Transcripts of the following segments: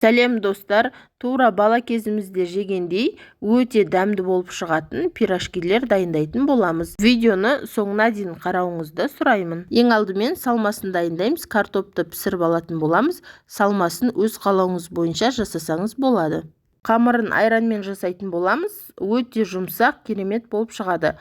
Сәлем, достар! Тура бала кезімізде жегендей, өте дәмді болып шығатын пирожкилер дайындайтын боламыз. Видеоны соңына дейін қарауыңызды сұраймын. Ең алдымен салмасын дайындаймыз. Картопты пісіріп алатын боламыз. Салмасын өз қалауыңыз бойынша жасасаңыз болады. Қамырын айранмен жасайтын боламыз. Өте жұмсақ, керемет болып шығады.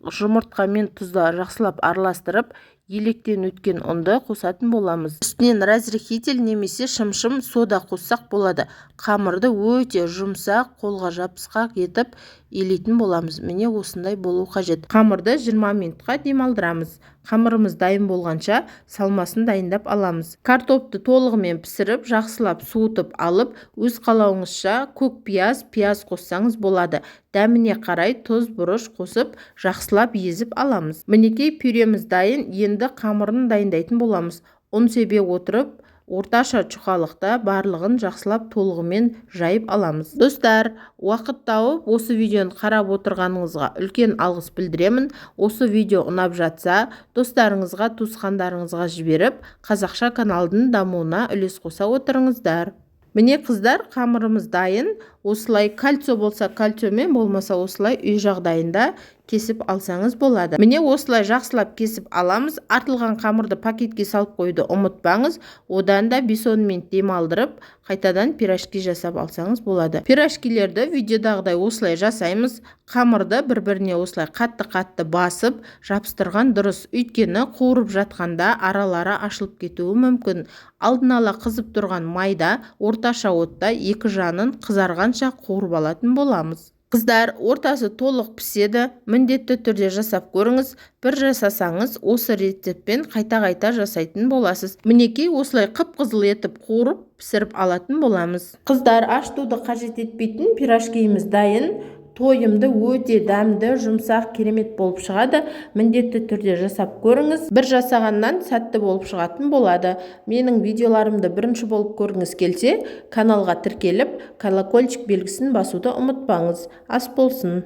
Жұмыртқа мен тұзды жақсылап араластырып, електен өткен ұнды қосатын боламыз. Үстінен разрыхитель немесе шымшым сода қоссақ болады. Қамырды өте жұмсақ, қолға жабысқақ етіп илейтін боламыз. Міне, осындай болу қажет. Қамырды 20 минутқа демалдырамыз. Қамырымыз дайын болғанша, салмасын дайындап аламыз. Картопты толығымен пісіріп, жақсылап суытып алып, өз қалауыңызша көк пияз, пияз қоссаңыз болады. Дәміне қарай тұз, бұрыш қосып, жақсылап езіп аламыз. Мінекей, пюреміз дайын. Енді қамырын дайындайтын боламыз. Ұн себе отырып, орташа жұқалықта барлығын жақсылап толығымен жайып аламыз. Достар, уақыт тауып осы видеоны қарап отырғаныңызға үлкен алғыс білдіремін. Осы видео ұнап жатса, достарыңызға, туысқандарыңызға жіберіп, қазақша каналдың дамуына үлес қоса отырыңыздар. Міне, қыздар, қамырымыз дайын. Осылай кольцо болса, кольцомен, болмаса, осылай үй жағдайында кесіп алсаңыз болады. Міне, осылай жақсылап кесіп аламыз. Артылған қамырды пакетке салып қоюды ұмытпаңыз. Одан да 5-10 минут демалдырып, қайтадан пирожки жасап алсаңыз болады. Пирожкилерді видеодағыдай осылай жасаймыз. Қамырды бір біріне осылай қатты қатты басып жабыстырған дұрыс, өйткені қуырып жатқанда аралары ашылып кетуі мүмкін. Алдын ала қызып тұрған майда орташа отта екі жағын қызарғанша қуырып алатын боламыз. Қыздар, ортасы толық піседі. Міндетті түрде жасап көріңіз. Бір жасасаңыз, осы рецептпен қайта-қайта жасайтын боласыз. Мінекей, осылай қып-қызыл етіп қуырып, пісіріп алатын боламыз. Қыздар, ашытуды қажет етпейтін пирожкиіміз дайын. Тойымды, өте дәмді, жұмсақ, керемет болып шығады. Міндетті түрде жасап көріңіз. Бір жасағаннан сәтті болып шығатын болады. Менің видеоларымды бірінші болып көргіңіз келсе, каналға тіркеліп, колокольчик белгісін басуды ұмытпаңыз. Ас болсын!